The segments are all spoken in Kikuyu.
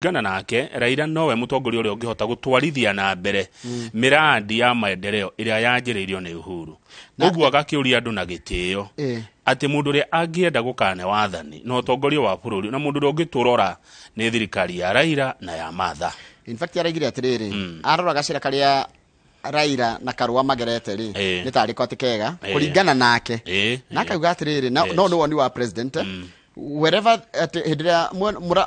Kũringana nake, Raila nowe mũtongoria ũrĩa ũngĩhota gũtwarithia na mbere mĩrandi ya maendeleo ĩrĩa yanjĩrĩirio nĩ Uhuru. Ũguo agakĩũria andũ na gĩtĩo atĩ mũndũ ũrĩa angĩenda gũkane wathani na ũtongoria wa bũrũri na mũndũ ũrĩa ũngĩtũrora nĩ thirikari ya Raila na ya Martha. In fact, araigire atĩrĩrĩ, arora gacĩra karĩa Raila na Karua magerete rĩ, nĩ tarĩ ko atĩ kega kũringana nake, na akauga atĩrĩrĩ, no nĩ woni wa president wherever atĩ hĩndĩ ĩrĩa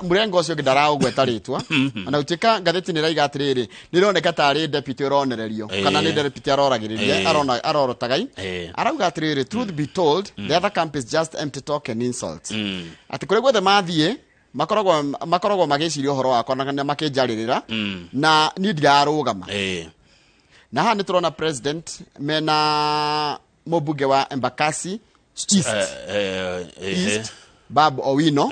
mũrengo ũcio ũngĩ ndaraũgweta rĩtwa, ona gũtuĩka ngathĩti nĩ ĩraiga atĩrĩrĩ, nĩ ĩroneka tarĩ deputy ũronererio kana nĩ deputy aroragĩrĩria, arona arorotagai. Arauga atĩrĩrĩ, "Truth be told, the other camp is just empty talk and insults," atĩ kũrĩa guothe mathiĩ makoragwo magĩciria ũhoro wakwa na makĩnjarĩrĩra na niĩ ndirarũgama. Na haha nĩ tũrona president mena mũmbunge wa Embakasi East, East, Babu Owino,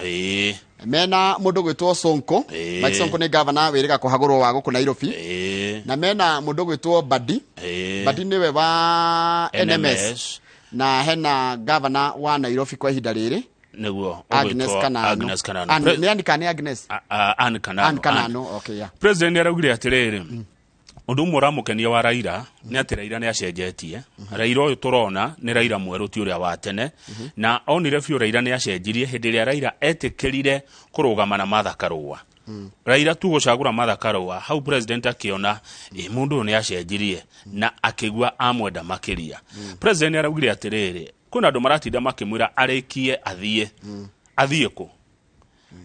mena mũndũ gwĩtwo Sonko. Mike Sonko nĩ gavana wĩrĩga kũhagũrwo wa gũkũ Nairobi. Na mena mũndũ gwĩtwo Badi. Badi nĩwe wa NMS. NMS. Na hena gavana wa Nairobi kwa ihinda rĩrĩ, Nĩguo Agnes ũgwĩtwo Kanano. Agnes Kanano. Nĩ Ann kana nĩ Agnes? Ann Kanano. Ann Kanano, okay, yeah. President nĩ araugire atĩrĩrĩ, ũndũ ũmwe ũramũkenia wa Raila nĩ atĩ Raila nĩ acenjetie. Raila ũyũ tũrona nĩ Raila mwerũ, ti ũrĩa wa tene, na onire biũ Raila nĩ acenjirie hĩndĩ ĩrĩa Raila etĩkĩrire kũrũgama na Martha Karũa. Raila tu gũcagũra Martha Karũa hau, president akĩona ĩ mũndũ ũyũ nĩ acenjirie na akĩgua amwenda makĩria. President nĩ araugire atĩrĩrĩ, kwĩna andũ maratinda makĩmwĩra arĩkie athiĩ. Athiĩ kũ?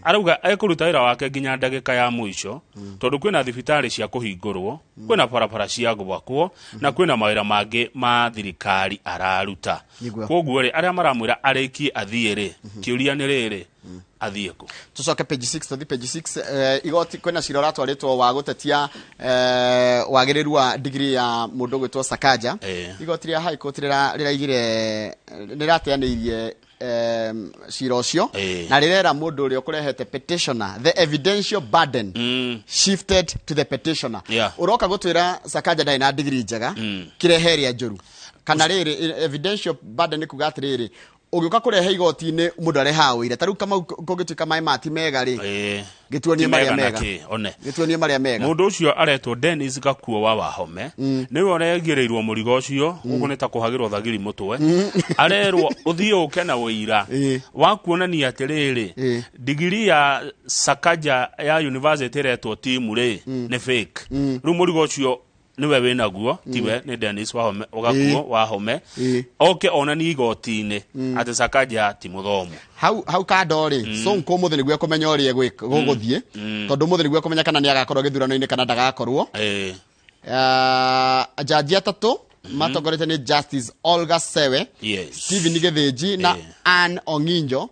Arauga ekũruta wĩra wake nginya ndagĩka ya mũico, tondũ kwĩna thibitarĩ cia kũhingũrwo, kwĩna barabara cia gwakwo, na kwĩna mawĩra mangĩ ma thirikari araruta. Koguo rĩ, arĩa maramwĩra arĩkie athiĩ rĩ, kĩũria nĩ rĩrĩ, athiĩ kũ? Tucoke page 6, tũthi page 6. Igoti kwĩna cira ũratwarĩtwo wa gũtetia wagĩrĩru wa degree ya mũndũ ũgwĩtwo Sakaja. Igoti rĩa High Court rĩraigire, rĩrateanĩirie cira ũcio na rĩrera mũndũ ũrĩa ũkũrehete petitioner, the evidential burden shifted to the petitioner. Ũroka gũtwĩra Sakaja ndarĩ na degree njega, kĩrehe ĩrĩa njũru kana rĩrĩ, evidential burden nĩ kuga atĩrĩrĩ, ũgĩũka kũrehe igoti-inĩ mũndũ arehaga ũira. Ta rĩu Kamau, kũngĩtuĩka maĩ ma ti mega rĩ, gĩtuonie Ti marĩa mega na mega. kĩ, one. Gĩtuonie marĩa mega. Mũndũ ũcio aretwo Dennis Gakuo wa Wahome, nĩwe ũregĩrĩirwo mũrigo ũcio. Gũkũ nĩ ta kũhagĩrwo thagiri mũtwe. Arerwo ũthiĩ ũke na ũira wa kuonania atĩrĩrĩ, digiri ya Sakaja ya university ĩretwo timu rĩ, nĩ fake. Rĩu mũrigo ũcio nĩwe wĩnaguo, tiwe nĩ Dennis Wahome Gakuo Wahome, oke onanie igoti-inĩ atĩ Sakaja ti mũthomu. Hau kando rĩ, Sonko ũmũthĩ nĩguo ekũmenya ũrĩa gũgũthiĩ, tondũ ũmũthĩ nĩguo ekũmenya kana nĩ agakorwo gĩthurano-inĩ kana ndagakorwo. Jaji atatũ matongoretio nĩ Justice Olga Sewe, Stephen Gĩthĩnji na Ann Ong'injo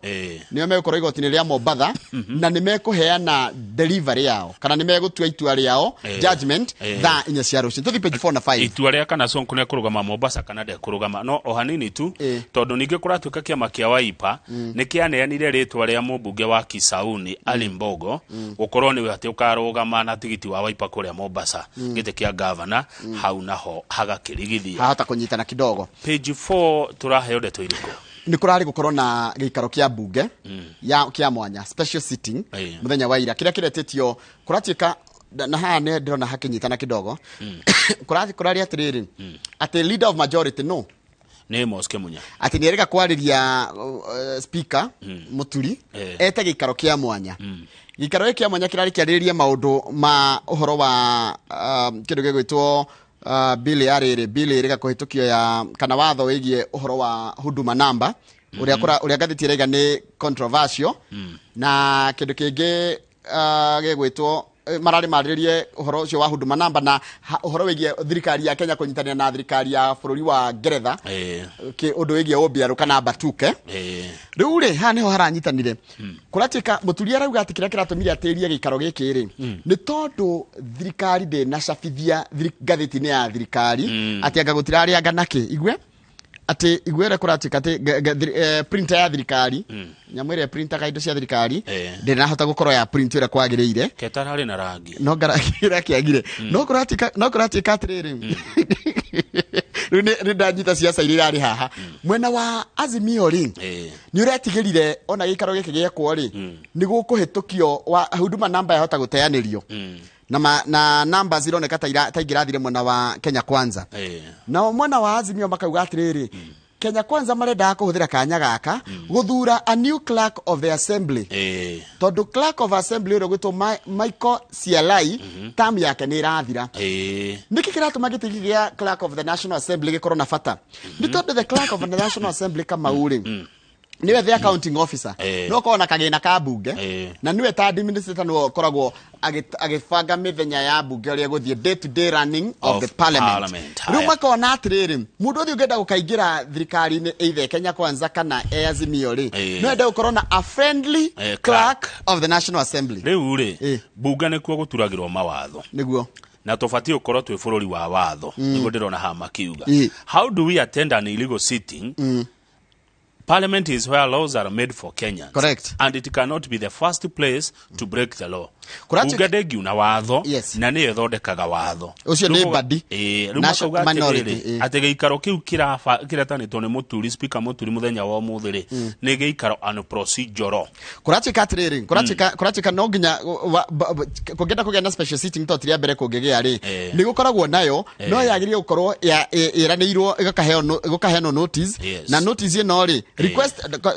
nĩo megũkorwo igoti-inĩ rĩa Mombatha, na nĩ mekũheana delivery yao kana nĩ megũtua itua rĩao, judgment, thaa 4 cia rũcinĩ. Tũthiĩ page 4 na 5. Itua rĩa kana Sonko nĩ ekũrũgama Mombasa kana ndekũrũgama no o hanini tu, tondũ ningĩ kũratuĩka kĩama kĩa Wiper nĩ kĩaneanire rĩtwa rĩa mũmbunge wa Kisauni Ali Mbogo gũkorwo nĩwe atĩ ũkarũgama na tigiti wa Wiper kũrĩa Mombasa gĩtĩ kĩa gavana. Hau naho hagakĩrigithia. Hahota kũnyitana kidogo. Page 4 tũraheo ndeto irĩkũ? Nĩ kũrarĩ gũkorwo na gĩikaro kĩa mbunge ya kĩa mwanya, special sitting, mũthenya wa ira kĩrĩa kĩretĩtio kũratuĩka na haha nĩ ndĩrona hakĩnyitana kidogo. Kũrarĩ atĩrĩrĩ, atĩ leader of majority no Nĩ Amos Kĩmunya. Atĩ nĩ erĩga kwarĩria speaker Mũturi ete gĩikaro kĩa mwanya. Gĩikaro gĩkĩ kĩa mwanya kĩrarĩ kĩarĩrĩrie maũndũ ma ũhoro wa kĩndũ gĩgwĩtwo bill ya rĩrĩ, bill ĩrĩga kũhĩtũkio ya kana watho wĩgiĩ ũhoro wa huduma number, ũrĩa ũrĩa ngathĩti ĩraiga nĩ controversial, na kĩndũ kĩngĩ gĩgwĩtwo mararĩ marĩrĩrie ũhoro ũcio wa huduma number na ũhoro wĩgiĩ thirikari ya Kenya kũnyitanĩra na thirikari ya bũrũri wa Ngeretha ũndũ wĩgiĩ ũmbirarũ kana batuke. Rĩu rĩ, haha nĩho haranyitanire. Kũratuĩka mũturi arauga atĩ kĩrĩa kĩratũmire atĩrie gĩikaro gĩkĩ rĩ, nĩ tondũ thirikari ndĩnacabithia ngathĩti-inĩ ya thirikari atĩ anga gũtirarĩ anga nakĩ igue atĩ igue ũrĩa kũratuĩka atĩ printer ya thirikari, nyamũ ĩrĩa printaga indo cia thirikari, ndĩnahota gũkorwo ya print ũrĩa kwagĩrĩire. Ketararĩ na rangi. No ngarakĩagire, no kũratuĩka atĩrĩrĩ, Rĩu nĩ ndanyita ciaca iria irarĩ haha mwena wa Azimio rĩ. Nĩ ũretigĩrire ona gĩikaro gĩkĩ gĩekwo rĩ, nĩ gũkũhĩtũkio wa huduma namba yahota gũteanĩrio na numbers ironeka ta ingĩrathire mwena wa Kenya Kwanza. Nao mwena wa Azimio makauga atĩrĩrĩ, Kenya Kwanza marendaga kũhũthĩra kanya gaka gũthura a new clerk of the assembly, tondũ clerk of assembly ũrĩa ũgwĩtwo Michael Sialai, term yake nĩ ĩrathira. Nĩkĩ kĩratũma gĩtĩ gĩkĩ gĩa clerk of the National Assembly gĩkorwo na bata? Nĩ tondũ the clerk of the National Assembly, Kamau rĩ, nĩwe the accounting officer, no korwo na kagĩna ka bunge, na nĩwe ta administrator nĩwe ũkoragwo agĩbanga mĩthenya ya bunge ũrĩa ĩgũthiĩ, day to day running of of the parliament. Parliament. Rĩu Haya. makona atĩrĩrĩ, mũndũ ũthiĩ ũngĩenda gũkaingĩra thirikari-inĩ, either Kenya Kwanza kana e Azimio rĩ, no ende gũkorwo na a friendly clerk clerk of the National Assembly. Rĩu rĩ, bunge nĩkuo gũturagĩrwo mawatho, na tũbatiĩ gũkorwo twĩ bũrũri wa watho. Nĩguo ndĩrona haha makiuga, "How do we attend an illegal sitting? Parliament is where laws are made for Kenyans and it cannot be the first place to break the law." Bunge ndĩngiuna watho, na nĩyo ĩthondekaga watho. Ũcio nĩ Rĩu Mbadi. Rĩu National makauga minority, atĩrĩrĩ, atĩ gĩikaro kĩu kĩretanĩtwo nĩ Mũturi, Speaker Mũturi mũthenya wa ũmũthĩ rĩ, nĩ gĩikaro unprocedural. Kũratuĩka atĩrĩrĩ, kũratuĩka no nginya kũngĩenda kũgĩa na special sitting, to ti rĩa mbere kũngĩgĩa rĩ, nĩ gũkoragwo nayo, no yagĩrĩire gũkorwo ĩranĩirwo, ĩgũkaheanwo notice. Na notice ĩno rĩ, request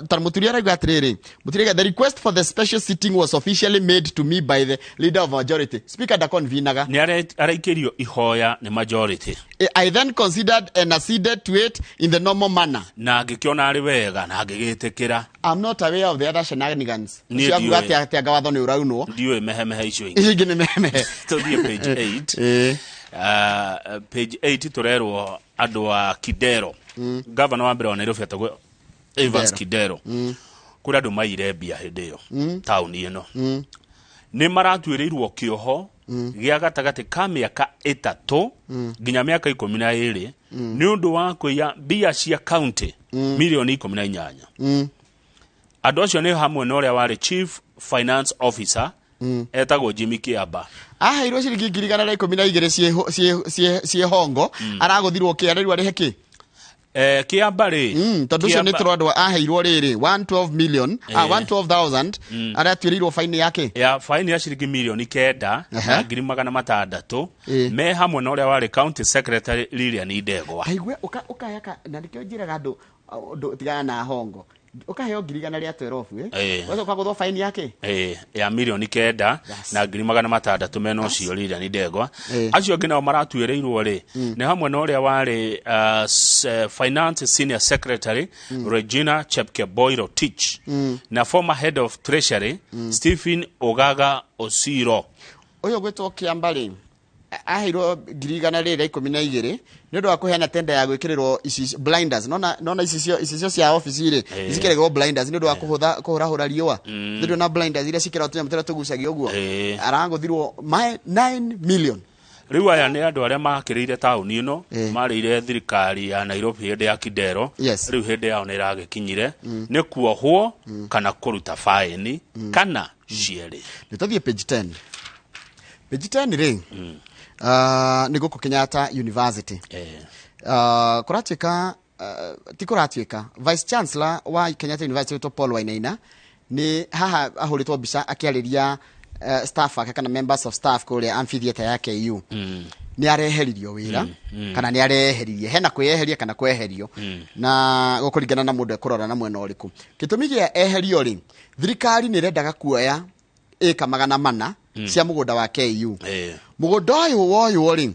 ta Mũturi arauga atĩrĩrĩ, Mũturi arauga, "The request for the special sitting was officially made to me by the leader of majority." Speaker ndaconvenaga. Nĩ araikĩrio ihoya nĩ majority. "I then considered and acceded to it in the normal manner." Na ngĩkĩona arĩ wega na ngĩgĩtĩkĩra. I'm not aware of the other shenanigans. Niĩ Ũcio akuga ndiũĩ. atĩ anga watho nĩ ũraunwo. Ndiũĩ mehemehe icio ingĩ. Icio ingĩ nĩ mehemehe. Tũthiĩ page 8. Page 8 tũrerwo andũ a Kidero, gavana wa mbere wa Nairobi etagwo Evans Kidero. Kũrĩ andũ maire mbia hĩndĩ ĩyo taũni ĩno, nĩ maratuĩrĩirwo kĩoho gĩa gatagatĩ ka mĩaka 3 nginya mĩaka 12 nĩ ũndũ wa kũiya mbia cia county mirioni 18. Andũ acio nĩ hamwe na ũrĩa warĩ chief finance officer etagwo Jimmy Kiamba. Aheirwo ciringi 112,000 ciĩ hongo, aragũthirwo kĩ, arĩrwo arĩhe kĩ? Kiamba rĩ, Tondũ ũcio nĩ Kiamba- tũrandũ aheirwo rĩrĩ 112 million, 112,000, aratuĩrĩirwo faini yake. Ya faini ya ciringi mirioni 9 na 600,000, me hamwe na ũrĩa warĩ county secretary Lilian Ndegwa. Kaigue ũkayaka na nĩkĩo njĩraga andũ ũndũ tigana na hongo, ũkaheo 112,000, ũgacoka ũkagũthwo faini yake. Ya mirioni 9 na 600,000 mena ũcio Lilian Ndegwa. Acio angĩ nao maratuĩrĩirwo rĩ, nĩ hamwe na ũrĩa warĩ finance senior secretary Regina Chepkemboi Rotich na former head of treasury Stephen Ogaga Osiro. Ũyũ gwĩtwo Kĩamba rĩ, aheirwo 112,000 nĩ ũndũ wa kũheana tenda ya gwĩkĩrĩrwo icicio blinders. Nona icicio cia ofici rĩ, cikĩrĩrwo blinders nĩ ũndũ wa kũhũtha kũhũrahũra riũa. Ndĩrĩ na blinders iria cikĩragwo tũnyamũ tũrĩa tũgucagio ũguo. Aragũthirwo 9 million. Rĩu aya nĩ andũ arĩa makĩrĩire taũni ĩno, marĩire thirikari ya Nairobi hĩndĩ ya Kidero. Rĩu hĩndĩ yao nĩ ĩragĩkinyire, nĩ kuohwo kana kũruta faĩni kana cierĩ. Nĩ tũthiĩ page 10. Page 10 rĩ, nĩ gũkũ Kenyatta University. Kũratuĩka, ti kũratuĩka, vice chancellor wa Kenyatta University wĩtwo Paul Wainaina nĩ haha ahũrĩtwo mbica akĩarĩria staff ake kana members of staff kũrĩa amphitheater ya KU. Nĩ areheririo wĩra kana nĩ areheririe, hena kwĩyeheria kana kweherio, na gũkũringana na mũndũ ekũrora na mwena ũrĩkũ. Gĩtũmi gĩa eherio rĩ, thirikari nĩ ĩrendaga kuoya ĩka 400 cia mũgũnda wa KU. Mũgũnda ũyũ woywo rĩ,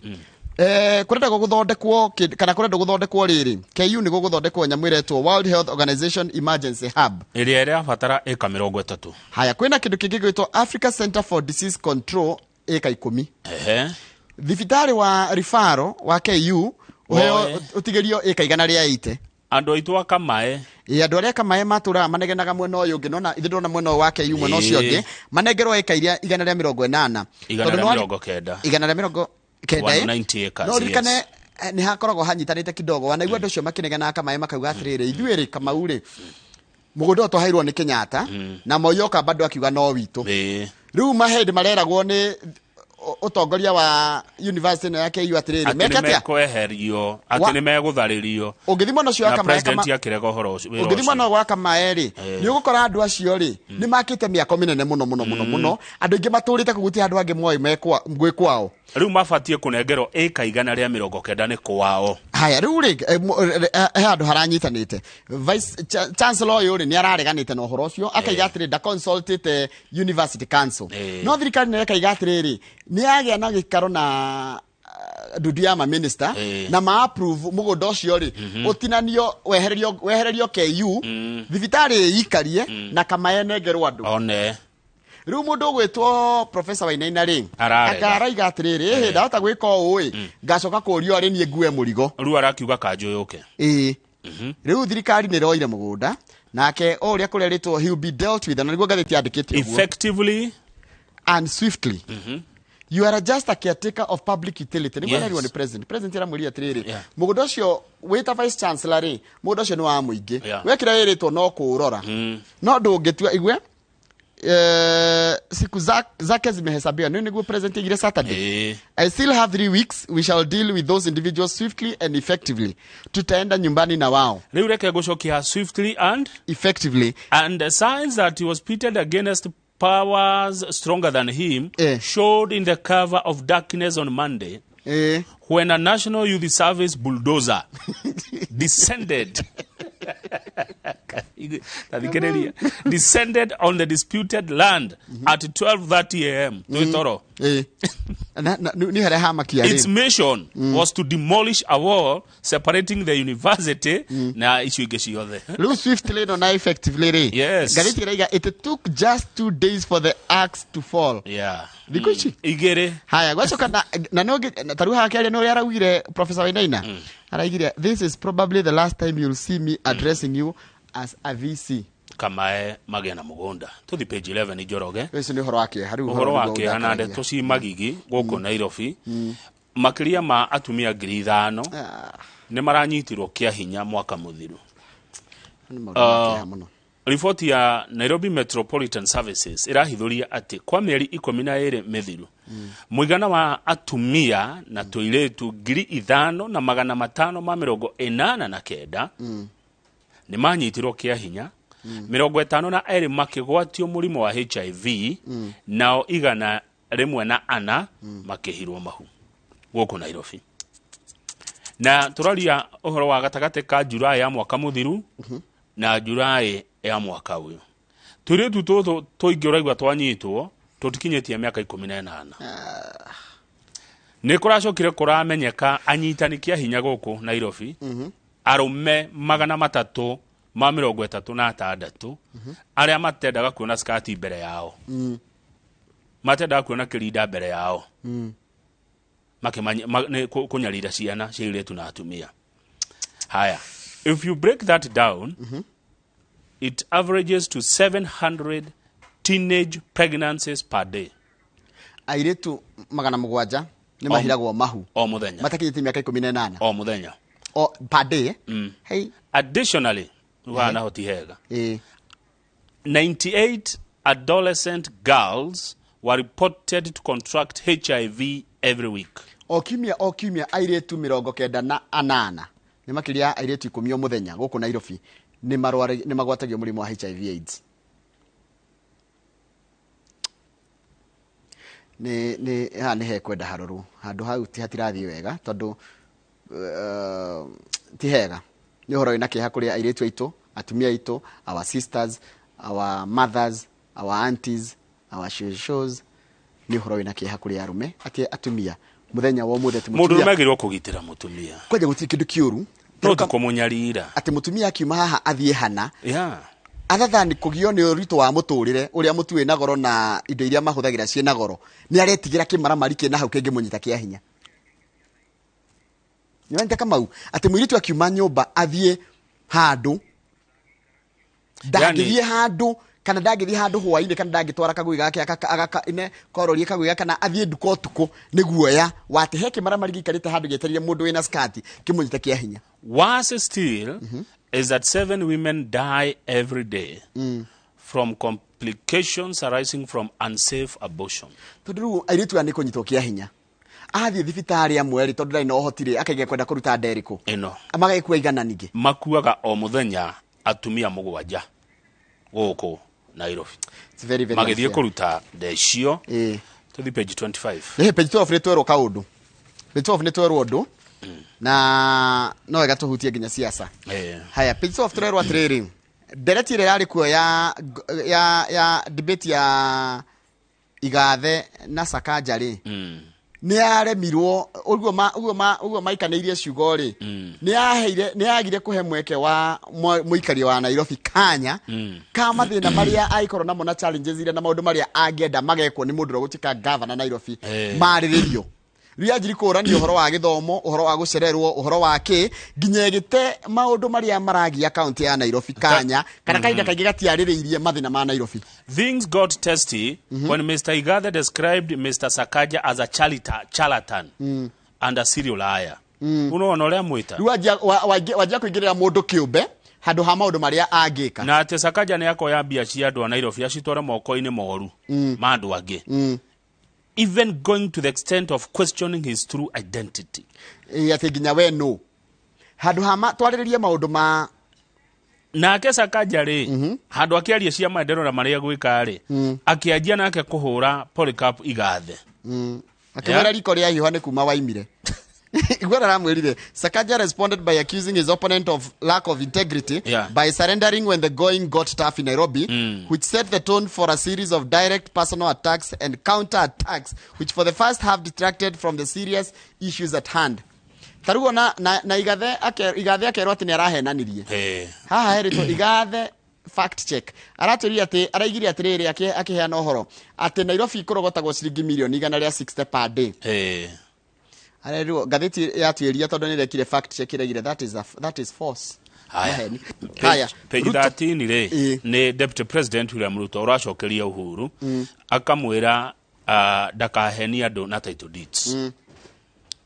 kũrendagwo gũthondekwo kana kũrendwo gũthondekwo rĩrĩ, KU nĩ gũgũthondekwo nyamũ ĩretwo World Health Organization Emergency Hub, ĩrĩa ĩrabatara ĩka 30. Haya, kwĩna kĩndũ kĩngĩ gĩgwĩtwo Africa Center for Disease Control, ĩka 10. Thibitarĩ wa referral wa KU ũheo Woe. ũtigĩrio ĩka 180. Andũ aitũ a Kamae. Ĩ, andũ arĩa Kamae matũraga manegenaga mwena ũyũ ũngĩ, nona ithuĩ ndĩrona mwena ũyũ wa KU, mwena ũcio ũngĩ manengerwo ĩka iria 180. Igana Tondũ rĩa 90. 190, ĩ. 190 acres, No ririkane, nĩ hakoragwo hanyitanĩte kidogo, wanaigua andũ acio makĩnegenaga Kamae makauga atĩrĩrĩ, ithuĩ rĩ, Kamau rĩ, mũgũnda ũyũ twaheirwo nĩ Kenyatta na Moi oka bado akiuga no witũ. Rĩu mahĩndĩ mareragwo nĩ Ũtongoria wa university ĩno ya KU atĩrĩrĩ, atĩ meke nĩ atĩa? Mekweherio, atĩ nĩ megũtharĩrio. Ũngĩthi mwena ũcio Na wa Kamae, president akĩrega ũhoro ũcio, wĩra ũngĩthi ũcio. Mwena wa Kamae rĩ, nĩ ũgũkora andũ acio rĩ nĩ makĩte mĩako mĩnene mũno mũno mũno mũno. Andũ aingĩ matũrĩte kũu, gũtirĩ andũ angĩ moĩ gwĩ kwao. Rĩu mabatiĩ kũnengerwo ĩka 190 nĩ kwao. Haya, rĩu rĩ, he handũ haranyitanĩte. Vice chancellor ũyũ rĩ, nĩ arareganĩte na ũhoro ũcio, akaiga atĩrĩ ndaconsultĩte university council. No thirikari nayo ĩkaiga atĩrĩrĩ, nĩ yagĩa na gĩikaro na ndundu ya maminista na ma approve mũgũnda ũcio rĩ, ũtinanio, wehererio KU, thibitarĩ ĩikarie na Kamae nengerwo andũ. One. Rĩu mũndũ ũgwĩtwo Professor Wainaina rĩ, Ararega. anga araiga atĩrĩrĩ, ĩhĩ, ndahota gwĩka ũũ ĩ, ngacoka kũũrio arĩ niĩ ngue mũrigo. Rĩu arakiuga kanjũ yũke. Ĩĩ, rĩu thirikari nĩ ĩroire mũgũnda nake o ũrĩa kũrerĩtwo, he will be dealt with, na nĩguo ngathĩti yandĩkĩte ũguo. Effectively. And swiftly. You are just a caretaker of public utility, nĩguo arerirwo nĩ president. President aramwĩrire atĩrĩrĩ, mũgũnda ũcio wĩta vice chancellor rĩ, mũgũnda ũcio nĩ wa mũingĩ. We kĩrĩa wĩrĩtwo no kũũrora, no ndũngĩtua igue siku zake zimehesabiwa. Nĩ nĩguo president aigire Saturday. I still have 3 weeks. We shall deal with those individuals swiftly and effectively. Tutaenda nyumbani na wao. Rĩu reke ngũcokia swiftly and Effectively. And the signs that he was pitted against powers stronger than him showed in the cover of darkness on Monday when a National Youth Service bulldozer descended, tathikĩrĩria, descended on the disputed land at 12:30 a.m. twĩtoro. Nĩ harĩa hamakia Its rĩ. Mission was to demolish a wall separating the university na icio ingĩ ciothe. Rĩu swiftly no na effectively rĩ, ngathĩti ĩraiga it took just 2 days for the axe to fall. Thikũ ici Igĩrĩ. Haya, gwacoka na no ta rĩu haha kĩaria nĩ ũrĩa araugire Professor Wainaina, araugire, "This is probably the last time you'll see me addressing you as a VC." Kamae magĩa na mũgũnda. Tũthi page 11, Njoroge. Ũcio nĩ ũhoro wa kĩeha rĩu. Ũhoro wa nĩguo kĩeha na ũndakaragia. ndeto ci magigi gũkũ Nairobi, makĩria ma atumia 5,000 nĩ maranyitirwo kĩa hinya mwaka mũthiru. Nĩ maũndũ ma kĩeha mũno. Riboti ya Nairobi Metropolitan Services ĩrahithũria atĩ kwa mĩeri 12 mĩthiru, mũigana wa atumia na tũirĩtu 5,589 nĩ manyitirwo kĩa hinya, 52 makĩgwatio mũrimũ wa HIV, nao 104 makĩhirwo mahu gũkũ Nairobi. Na tũraria ũhoro wa gatagatĩ ka July ya mwaka mũthiru na July ya mwaka ũyũ. Tũirĩtu tũtũ tũingĩ ũraigua twanyitwo tũtikinyĩtie mĩaka 18. Nĩ kũracokire kũramenyeka anyitani kĩa hinya gũkũ Nairobi, arũme 336 arĩa matendaga kuona skati mbere yao, matendaga kuona kĩrinda mbere yao, nĩ kũnyarira ciana cia airĩtu na atumia. Haya, if you break that down, it averages to 700 teenage pregnancies per day. Airĩtu 700 nĩ mahiragwo mahu o mũthenya matakinyĩtie mĩaka 18. O mũthenya. O per day. Hey. Additionally, rĩu naho ti hega, 98 adolescent girls were reported to contract HIV every week. O kiumia, o kiumia, airĩtu 98, nĩ makĩria ya airĩtu 10 o mũthenya gũkũ Nairobi, nĩ magwatagio mũrimũ wa HIV AIDS. Nĩ haha nĩ hekwenda harorwo handũ hau, ti hatirathiĩ wega tondũ ti hega. Nĩ ũhoro wĩna kĩeha kũrĩ airĩtu aitũ, atumia aitũ, our sisters, our mothers, our aunties, our shoshos. Nĩ ũhoro wĩna kĩeha kũrĩ arũme atĩ atumia mũthenya wa ũmũthĩ atĩ Mũndũ mũtumia ũrũme agĩrĩirwo kũgitĩra mũtumia, kwanja gũtirĩ kĩndũ kĩũru no ti kũmũnyarira. Atĩ mũtumia akiuma haha athiĩ hana, other than kũgio nĩ ũritũ wa mũtũrĩre ũrĩa mũtu wĩna goro na indo iria mahũthagĩra ciĩna goro, nĩ aretigĩra kĩmaramari kĩna hau kĩngĩmũnyita kĩa hinya. Nĩwanyita Kamau, atĩ mũirĩtu akiuma nyũmba athiĩ handũ, ndangĩthiĩ handũ kana ndangĩthiĩ handũ hwainĩ, kana ndangĩtwara kagui gake ine kororie kagui gake, kana athiĩ nduka ũtukũ nĩ guoya wa atĩ he kĩmaramari gĩikarĩte handũ gĩetereire mũndũ wĩna skati kĩmũnyite kĩa hinya. Worse still is that seven women die every day. from complications arising from unsafe abortion. Tondũ rĩu airĩtu aya nĩ kũnyitwo kĩa hinya, athiĩ thibitarĩ amwe rĩ, tondũ ndarĩ na ũhoti rĩ, akaiga kwenda kũruta nda ĩrĩkũ, ĩno magagĩkua igana ningĩ. Makuaga o mũthenya atumia 7 gũkũ Nairobi. It's very, very magĩthiĩ unfair. Kũruta nda icio. Tũthiĩ page 25. Ĩhĩ, page 12 nĩ twerwo kaũndũ, page 12 nĩ twerwo ũndũ na no wega tũhutie nginya siasa. Haya, page 12 tũrerwo atĩrĩrĩ, ndereti ĩrĩa yarĩ kuo ya debate ya Igathe na Sakaja rĩ, nĩ yaremirwo ũguo maikanĩirie ciugo rĩ, nĩ yaheire, nĩ yagire kũhe mweke wa mũikaria wa Nairobi kanya ka mathĩna marĩa angĩkorwo namo na challenges iria na maũndũ marĩa angĩenda magekwo nĩ mũndũ ũrĩa ũgũtuĩka gavana Nairobi marĩrĩrio. Rĩu yanjiri kũrania ũhoro wa gĩthomo, ũhoro wa gũcererwo, ũhoro wa kĩ, nginya ĩgĩte maũndũ marĩa maragia kaunti ya Nairobi kanya kana kahinda kaingĩ gatiarĩrĩirie mathĩna ma Nairobi. Things got testy when Mr. Igathe described Mr. Sakaja as a charlatan and a serial liar. Unaona ũrĩa mwĩta? Rĩu wanjia kũingĩrĩra mũndũ kĩũmbe handũ ha maũndũ marĩa angĩka. Na atĩ Sakaja nĩ akoya mbia cia andũ a Nairobi acitware moko-inĩ moru ma andũ angĩ. Even going to the extent of questioning his true identity. Ĩ, atĩ nginya we no handũ ha twarĩrĩrie maũndũ ma Nake Sakaja rĩ, handũ akĩaria cia maendeleo na marĩa gwĩka rĩ, akĩanjia nake kũhũra Polycarp Igathe. Akĩmwĩra riko rĩa hiũha nĩ kuma waimire. Igwera aramwĩrire, Sakaja responded by accusing his opponent of lack of integrity by surrendering when the going got tough in Nairobi, which set the tone for a series of direct personal attacks and counter attacks, which for the first half detracted from the serious issues at hand. Taruo na Igathe akerwo atĩ nĩ arahenanirie. Haha herĩtwo Igathe fact check, aratwĩrire atĩ araigire atĩrĩrĩ, akĩheana ũhoro atĩ Nairobi kũrogotagwo ciringi mirioni 160 per day. Arerirwo ngathĩti yatuĩria tondũ nĩ ĩrekire fact check, ĩraigire that is false. Haya. Maheni. Haya. Page Ruto. 13 rĩ, nĩ Deputy President William Ruto ũracokeria Uhuru, akamwĩra ndakahenie andũ na title deeds,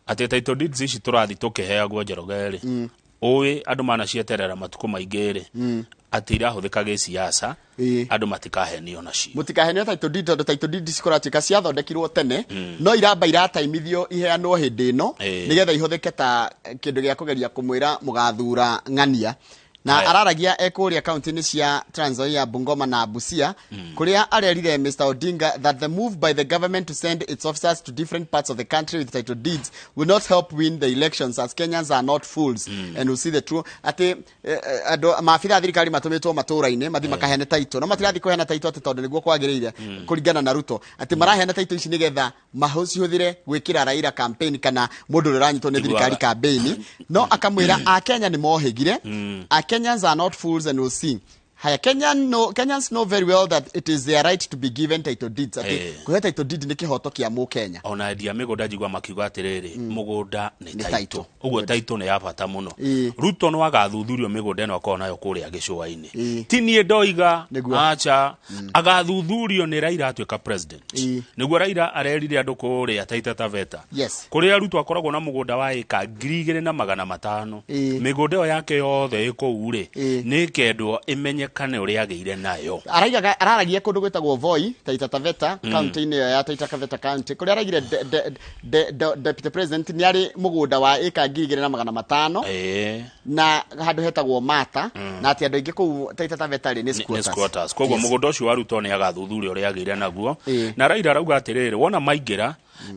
atĩ title deeds ici tũrathiĩ tũkĩheagwo, Njoroge rĩ, ũĩ andũ manacieterera matukũ maingĩ rĩ, atĩ irahũthĩka gĩsiasa. Andũ matikahenio nacio. Mũtikahenio title deed, tondũ title deed cikũratuĩka ciathondekirwo tene, no iramba irataimithio iheanwo hĩndĩ ĩno nĩgetha ihũthĩke ta kĩndũ gĩa kũgeria kũmwĩra mũgathura ng'ania na araragia ekũrĩa kaunti-inĩ cia Trans Nzoia, Bungoma na Busia, kũrĩa arerire Mr. Odinga that the move by the government to send its officers to different parts of the country with title deeds will not help win the elections, as Kenyans are not fools and will see the true. Atĩ andũ maabitha a thirikari matũmĩtwo matũra-inĩ mathiĩ makaheane title, no matirathiĩ kũheana title atĩ tondũ nĩguo kwagĩrĩire kũringana na Ruto, atĩ maraheana title ici nĩgetha macihũthĩre gwĩkĩra Raila campaign kana mũndũ ũrĩa ũranyitwo nĩ thirikari campaign. No akamwĩra Akenya nĩ mohĩgire, a Kenyans are not fools and will see. Haya, Kenyans know very well that it is their right to be given title deeds, atĩ kũheo title deed nĩ kĩhoto kĩa mũkenya. Ona endia mĩgũnda njigua makiuga atĩrĩrĩ, mũgũnda nĩ Nĩ title. Title. Ũguo title nĩ ya bata mũno. Ruto no agathuthurio mĩgũnda ĩno akorwo nayo kũrĩa gĩcũa-inĩ. Ti niĩ ndoiga. Nĩguo. Acha, agathuthurio nĩ Raila atuĩka president. Nĩguo Raila arerire andũ kũrĩa Taita Taveta, kũrĩa Ruto akoragwo na mũgũnda wa ĩka 2500. Mĩgũnda ĩyo yake yothe ĩ kũu rĩ, nĩ ĩkendwo ĩmenyekane ũrĩa agĩire nayo. Araigaga, araragia kũndũ gwĩtagwo Voi, Taita Taveta, kaunti-inĩ ĩyo ya Taita Taveta county, kũrĩa araigire deputy president nĩ arĩ mũgũnda wa ĩka 2500 na handũ hetagwo Mata, na atĩ andũ aingĩ kũu Taita Taveta rĩ nĩ nĩ squatters. Squatters. Koguo mũgũnda ũcio wa Ruto nĩ agathuthuria ũrĩa agĩire naguo. Na Raila arauga atĩrĩrĩ, wona maingĩra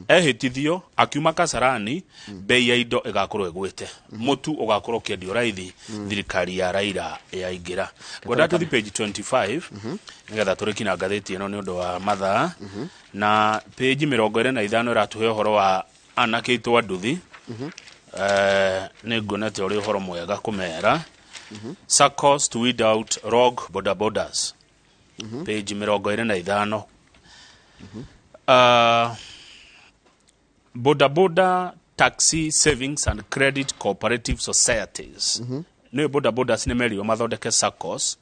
ehĩtithio akiuma Kasarani, bei ya indo ĩgakorwo ĩgwĩte, mũtu ũgakorwo ũkĩendio raithi thirikari ya Raila yaingĩra. Ngwenda tũthi page 25 nĩgetha tũrĩki na ngathĩti ĩno nĩ ũndũ wa mathaa. Na page 25 ĩratũhe ũhoro wa anake aitũ a nduthi. Nĩ nguonete ũrĩ ũhoro mwega kũmera SACCOs to weed out rogue bodabodas, page 25. Bodaboda Taxi Savings and Credit Cooperative Societies, nĩ bodabodas nĩ merirwo mathondeke SACCOs.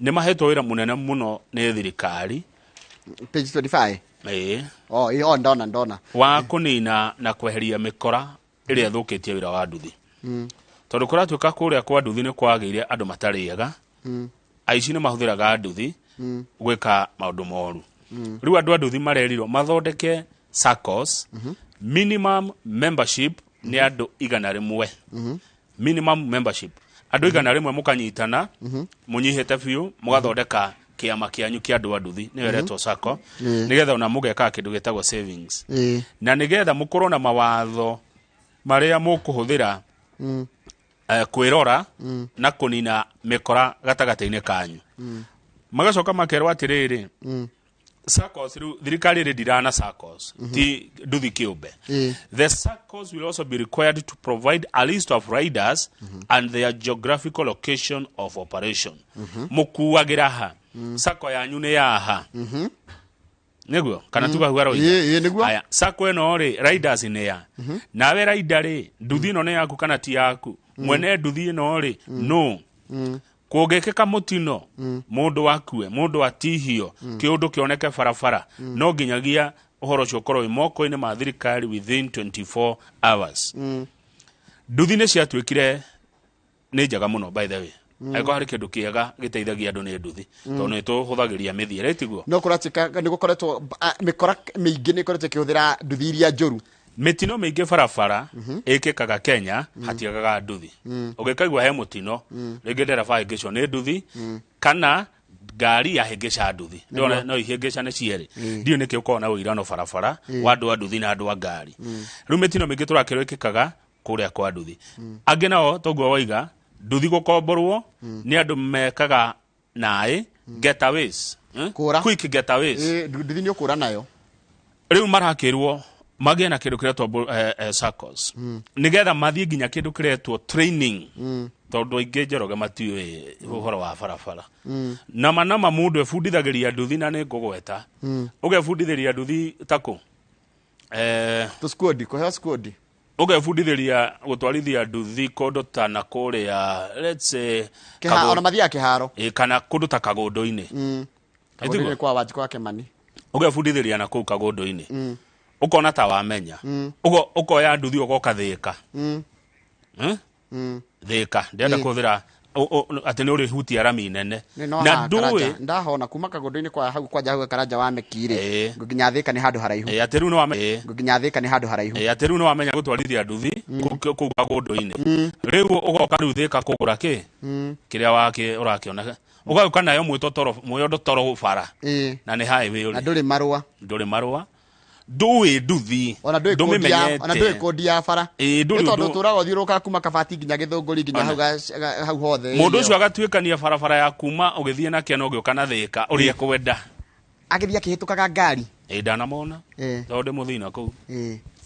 Nĩ mahetwo wĩra mũnene mũno nĩ thirikari. Page 25. Ĩĩ. Oh, oh, ndona, ndona. Wa kũnina na kweheria mĩkora ĩrĩa ĩthũkĩtie wĩra wa nduthi, tondũ kũratuĩka kũrĩa kwa nduthi nĩ kwagĩire andũ matarĩaga, aici nĩ mahũthĩraga nduthi. Gwĩka maũndũ moru. Rĩu andũ a nduthi marerirwo mathondeke SACCOs, minimum membership nĩ andũ 100. Minimum membership andũ 100, mũkanyitana mũnyihĩte biũ, mũgathondeka kĩama kĩanyu kĩa andũ a nduthi, nĩyo ĩretwo SACCO, nĩgetha ona mũgekaga kĩndũ gĩtagwo savings, na nĩgetha mũkorwo na mawatho marĩa mũkũhũthĩra kwĩrora na kũnina mĩkora gatagatĩ-inĩ kanyu. Magacoka makerwo atĩrĩrĩ, SACCOs rĩu thirikari ĩrĩ ndirana SACCOs ti nduthi kĩũmbe. The SACCOs will also be required to provide a list of riders and their geographical location of operation. Mũkuagĩra ha? SACCO yanyu nĩ yaha? Nĩguo kana tuga hau aroiga? Ĩĩ, nĩguo. Aya, SACCO ĩno rĩ, riders nĩ ya nawe rider rĩ, nduthi ĩno nĩ yaku kana ti yaku? Mwene nduthi ĩno rĩ, no kũngĩkĩka mũtino, mũndũ akue, mũndũ atihio, kĩũndũ kĩoneke barabara, no nginyagia ũhoro ũcio ũkorwo wĩ moko-inĩ ma thirikari within 24 hours. Nduthi nĩ ciatuĩkire nĩ njega mũno, by the way. Angĩkorwo harĩ kĩndũ kĩega gĩteithagia andũ nĩ nduthi, tondũ nĩ tũhũthagĩria mĩthiĩre, tiguo? No kũratuĩka nĩ gũkoretwo mĩkora mĩingĩ nĩ ĩkoretwo ĩkĩhũthĩra nduthi iria njũru. Mĩtino mĩingĩ barabara ĩkĩkaga Kenya hatiagaga nduthi. Ũngĩkaigua he mũtino rĩngĩ, ndereba ahĩngĩcwo nĩ nduthi kana ngari yahĩngĩca nduthi. Ndĩrona no ihĩngĩcane cierĩ, ndiũĩ nĩkĩ ũkoragwo na ũirano barabara wa andũ a nduthi na andũ a ngari. Rĩu mĩtino mĩingĩ tũrakĩrwo ĩkĩkaga kũrĩa kwa nduthi. Angĩ nao toguo waiga nduthi gũkomborwo nĩ andũ mekaga naĩ getaways, Kũra. Quick getaways. Ĩĩ, nduthi nĩ ũkũra nayo. Rĩu marakĩrwo magĩe na kĩndũ kĩretwo SACCOs, nĩgetha mathiĩ nginya kĩndũ kĩretwo training, tondũ aingĩ Njoroge matiũĩ ũhoro wa barabara. Nama nama mũndũ ebundithagĩria nduthi, na nĩ ngũgweta ũgebundithĩria nduthi takũ tũ squad, kũheo squad. Ũgebundithĩria gũtwarithia nduthi kũndũ ta na kũrĩa, let's say, Ona mathiaga kĩharo. Kana kũndũ ta Kagũndũ-inĩ. Kagũndũ-inĩ kwa Wanjikũ wa Kĩmani. Ũgebundithĩria na kũu Kagũndũ-inĩ, ũkona ta wamenya. Ũkoya nduthi ũgoka Thĩka. Eh? Thĩka ndĩrenda kũhũthĩra atĩ nĩ ũrĩhutia rami nene. Nĩ no na haha ndũĩ Karanja. Ndahona kuma Kagũndũ-inĩ kwa hau kwanja hau Karanja wa Meki rĩ, nginya Thĩka nĩ handũ haraihu. Atĩ rĩu nĩ wame- Nginya Thĩka nĩ handũ haraihu. Atĩ rĩu nĩ wamenya gũtwarithia nduthi kũu Kagũndũ-inĩ, rĩu ũgoka rĩu Thĩka kũgũra kĩ kĩrĩa wakĩ ũrakĩona, ũgagĩũka nayo mwĩtotoro mwĩondotoro bara. Na nĩ highway Na ũrĩ ndũrĩ marũa. Ndũrĩ marũa, ndũĩ nduthi. Ona ndũĩ kũndi ya, ona ndũĩ Ndũmĩmenyete. kũndi ya bara. Ĩĩ, ndũrĩ Nĩ tondũ ũndũ ũtũraga ũthiũrũrũkaga kuma Kabati nginya Gĩthũngũri nginya hau hau hothe. Mũndũ ũcio agatuĩkania barabara ya kuma ũgĩthiĩ na kĩano ũgĩũka na Thĩka ũrĩa ekwenda. Agĩthiĩ akĩhĩtũkaga ngari. Ĩ, ndanamona tondũ ndĩ mũthii na kũu.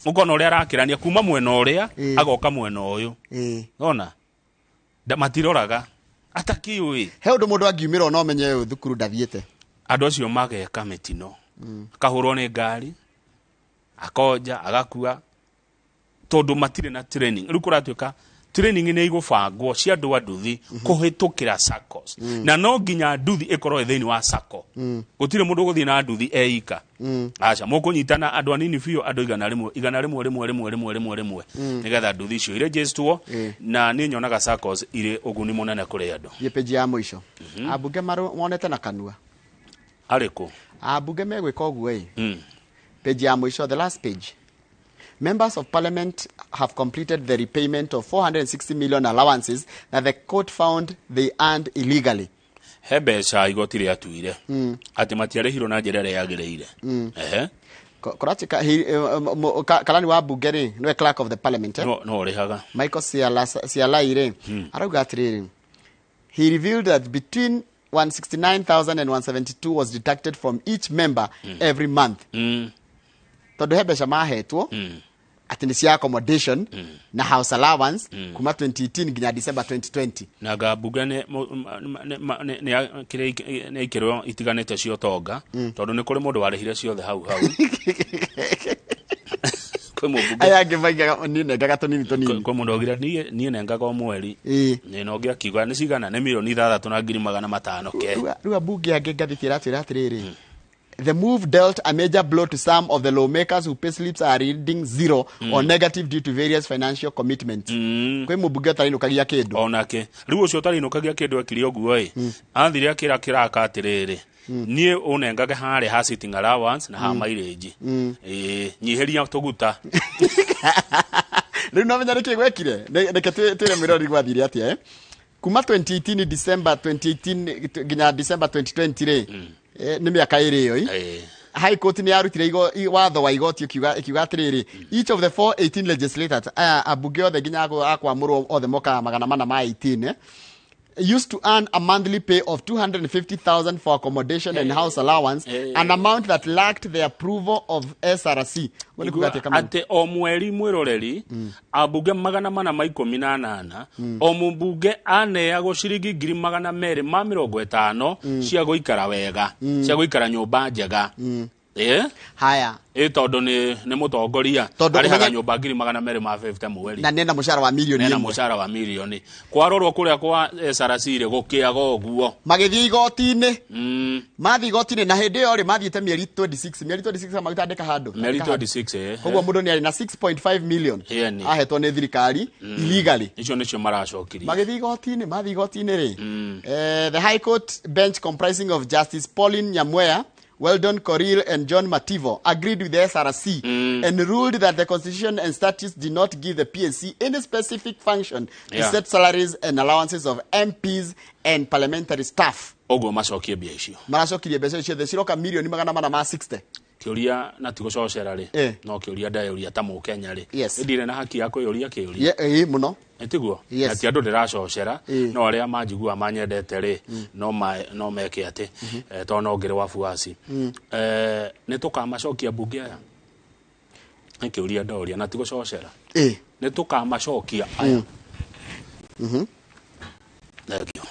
Ũkona ũrĩa arakĩrania kuma mwena ũrĩa agoka mwena ũyũ. Ona matiroraga atakĩũĩ. He ũndũ mũndũ angiumĩra no menye ũyũ thukuru ndathiĩte. Andũ acio mageka mĩtino, akahũrwo nĩ ngari, akonja, agakua, tondũ matirĩ na training. Rĩu kũratuĩka training nĩ igũbangwo cia andũ a nduthi kũhĩtũkĩra SACCOs, na no nginya nduthi ĩkorwo ĩ thĩinĩ wa SACCO. Gũtirĩ mũndũ ũgũthiĩ na nduthi eika, aca. Mũkũnyitana andũ anini biũ, andũ 100, 100, 1, 1, 1, 1, 1, 1, nĩgetha nduthi icio irejistwo. Na niĩ nyonaga SACCOs irĩ ũguni mũnene kũrĩ andũ. Thiĩ page ya mũico. Ambunge monete na kanua. Arĩkũ? Ambunge megwĩka ũguo ĩ. Page ya mũico, the last page. Members of Parliament have completed the repayment of 460 million allowances that the court found they earned illegally. He mbeca igoti rĩatuire atĩ matiarĩhirwo na njĩra ĩrĩa yagĩrĩire. Ehe. Kũratuĩka karani wa mbunge rĩ, nĩwe clerk of the parliament, eh? No ũrĩhaga. Michael Sialai rĩ, arauga atĩrĩrĩ, he revealed that between 169,000 and 172 was deducted from each member every month, tondũ he mbeca mahetwo atĩ nĩ cia accommodation na house allowance kuma 2018 nginya December 2020. Na nga mbunge nĩ kĩrĩa nĩ ikĩro itiganĩte cia ũtonga, tondũ nĩ kũrĩ mũndũ warĩhire ciothe hau hau, kwĩ mũmbunge. Aya angĩ maigaga niĩ nengaga tũnini tũnini. Kwĩ mũndũ augire, niĩ nengaga o mweri. Nĩ na ũngĩ akiuga nĩ cigana, nĩ 6,500,000 ke. Rĩu ambunge angĩ ngathĩti ĩratwĩra atĩrĩrĩ, The move dealt a major blow to some of the lawmakers who pay slips are reading zero or negative due to various financial commitments. Kwĩ mũmbunge ũtarainũkagia kĩndũ. Onake rĩu ũcio ũtarainũkagia kĩndũ ekire ũguo ĩ, athire akĩra kĩraka atĩrĩrĩ, niĩ ũnengage harĩa ha sitting allowance na ha mileage. Ĩĩ, nyihĩria tũguta. Rĩu no menya nĩkĩ gwekire. Reke twĩre mwĩroreri gwathire atĩa, eh? Kuma 2018, December 2018 nginya December 2020 rĩ, nĩ mĩaka ĩrĩ ĩyo. High Court nĩ yarutire watho wa igoti ĩkiuga atĩrĩrĩ, each of the 418 legislators, aya ambunge othe nginya akwamũrwo othe mokaga 418, used to earn a monthly pay of 250,000 for accommodation and house allowance, an amount that lacked the approval of SRC. Ũguo nĩ kuga atĩa, Kamau? Atĩ o mweri, mwĩroreri, ambunge 418, o mũmbunge aneagwo ciringi 250,000 cia gũikara wega, cia gũikara nyũmba njega. Haya. Ĩ, tondũ nĩ mũtongoria Tondũ arĩhaga nyũmba 250,000 mweri. Na nena mũcara wa mirioni nena 1. Mũcara wa mirioni. Kwarorwo kũrĩa kwa SRC rĩ, gũkĩaga ũguo. Magĩthiĩ igoti-inĩ. Mathiĩ igoti-inĩ, na hĩndĩ ĩyo rĩ, mathiĩte mĩeri 26, mĩeri 26 maguta andĩka handũ. Mĩeri Andĩka handũ. 26, eh. Koguo mũndũ nĩ arĩ na 6.5 million Ĩni. ahetwo nĩ thirikari illegally. Icio nĩcio maracokirie. Magĩthiĩ igoti-inĩ, mathiĩ igoti-inĩ rĩ, the High Court bench comprising of Justice Pauline Nyamweya, Weldon Korir and John Mativo agreed with the SRC and ruled that the constitution and statutes did not give the PSC any specific function to set salaries and allowances of MPs and parliamentary staff. Ũguo macokie mbia icio. Maracokirie mbeca icio ciothe ciroka mirioni 460. Kĩũria na ti gũcocera rĩ, no kĩũria ndeyũria ta mũkenya rĩ, ndirĩ na haki ya kwĩyũria kĩũria? Ĩĩ, mũno. Ĩtiguo? Yes. Na ti andũ ndĩracocera, no arĩa manjiguaga manyendete rĩ, no meke atĩ, tondũ no ngĩrĩ wabuaci. Nĩ tũkamacokia mbunge aya? Nĩ kĩũria ndoria na ti gũcocera. Nĩ tũkamacokia aya? Thank you.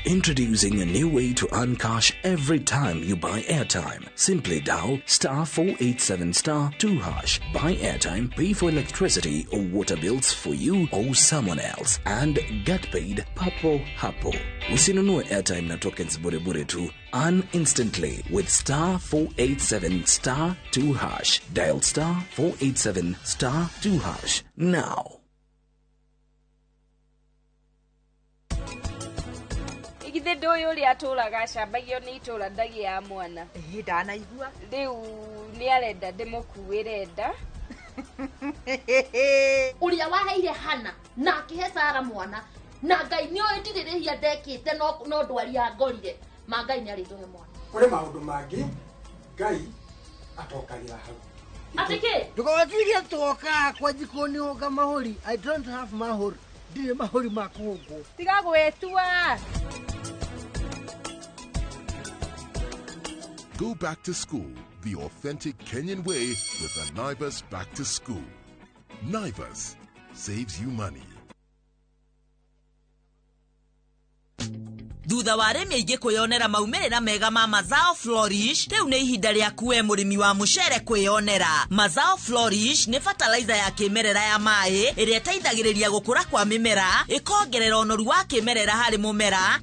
Introducing a new way to earn cash every time you buy airtime. Simply dial star 487 star 2 hash. Buy airtime, pay for electricity or water bills for you or someone else, and get paid papo hapo. Usinunue airtime na tokens bure bure tu. Earn instantly with star 487 star 2 hash. Dial star 487 star 2 hash now. Githĩ ndũĩ ũrĩa atũraga acambagio nĩ itũra ndagĩa mwana? Ĩĩ, ndanaigua. Rĩu nĩ arenda ndĩmũkuĩre nda. Ũrĩa waheire Hana na akĩhe Sara mwana, na Ngai nĩ oĩ ndirĩ rĩhia ndekĩte, no ndwari ya ngorire ma Ngai nĩ arĩtũhe mwana. Kũrĩ maũndũ mangĩ Ngai atokagĩra hau. Atĩ kĩ? Ndũgatirie twoka kwa jikoni honga mahũri. I don't have mahũri, ndirĩ mahũri ma kũhũngwo. Tiga gwĩtua. Go back to school the authentic Kenyan way with the Naivas Back to School. Naivas saves you money. Thutha wa arĩmi aingĩ kwĩyonera maumĩrĩra mega ma Mazao Flourish, rĩu nĩ ihinda rĩaku we mũrĩmi wa mũcere kwĩyonera. Mazao Flourish nĩ fertilizer ya kĩmerera ya maĩ ĩrĩa ĩteithagĩrĩria gũkũra kwa mĩmera, ĩkongerera ũnoru wa kĩmerera harĩ mũmera.